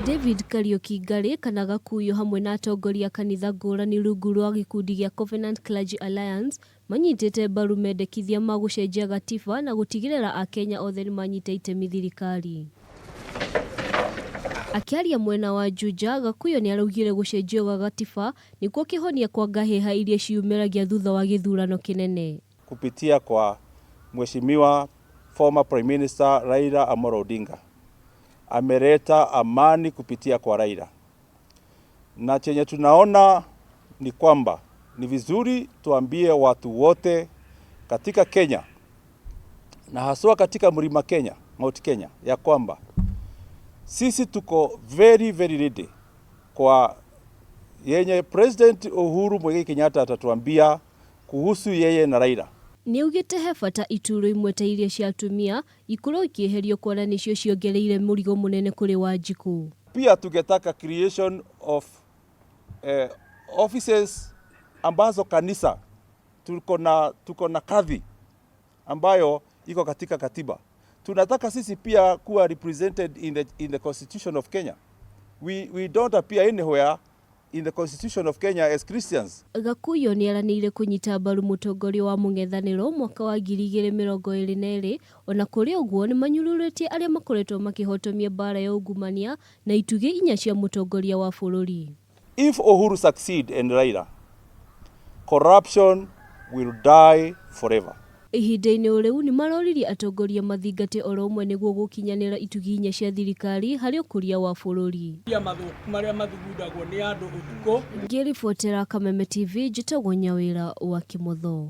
David Kariuki Ngarĩ kana Gakuyo hamwe na atongoria a kanitha ngũrani rungu rwa gĩkundi gĩa Covenant Clergy Alliance manyitĩte mbaru mendekithia ma gũcenjia gatiba na gũtigĩrĩra akenya othe nĩmanyita itemi thirikari. Akĩaria mwena wa Juja, Gakuyo nĩaraugire gũcenjio gwa gatiba nĩkuo kĩhonia kwa ngahĩha iria ciĩyumĩragia thutha wa gĩthurano kĩnene. Kupitia kwa Mheshimiwa former Prime Minister Raila Amolo Odinga ameleta amani kupitia kwa Raila, na chenye tunaona ni kwamba ni vizuri tuambie watu wote katika Kenya na haswa katika Mlima Kenya, Mount Kenya, ya kwamba sisi tuko very very ready kwa yenye President Uhuru Muigai Kenyatta atatuambia kuhusu yeye na Raila. Nĩaugĩte he bata iturwa imwe ta iria cia atumia ikorwo ikĩeherio kuona nĩcio ciongereire mũrigo mũnene kũrĩ Wanjikũ. Pia tungetaka creation of offices ambazo kanisa tuko na kadhi ambayo iko katika katiba. Tunataka sisi pia kuwa represented in the constitution of Kenya. We don't appear anywhere in the constitution of Kenya as Christians. Gakuyo nĩeranĩire kũnyita mbaru mũtongoria wa mũng'ethanĩro mwaka wa 2022. Ona kũrĩ ũguo, nĩmanyũrũrĩtie arĩa makoretwo makĩhotomia mbara ya ungumania na itugĩ inya cia mũtongoria wa bũrũri. If Uhuru succeed and Raila, corruption will die forever. Ihinda-inĩ o rĩu, nĩmaroririe atongoria mathingate oro ũmwe nĩguo gũkinyanĩra itugĩ inya cia thirikari harĩ ũkũria wa bũrũri. Mathũku marĩa mathugundagwo nĩ andũ ũtukũ. Ngĩribotera Kameme TV, njĩtagwo Nyawĩra wa Kĩmotho.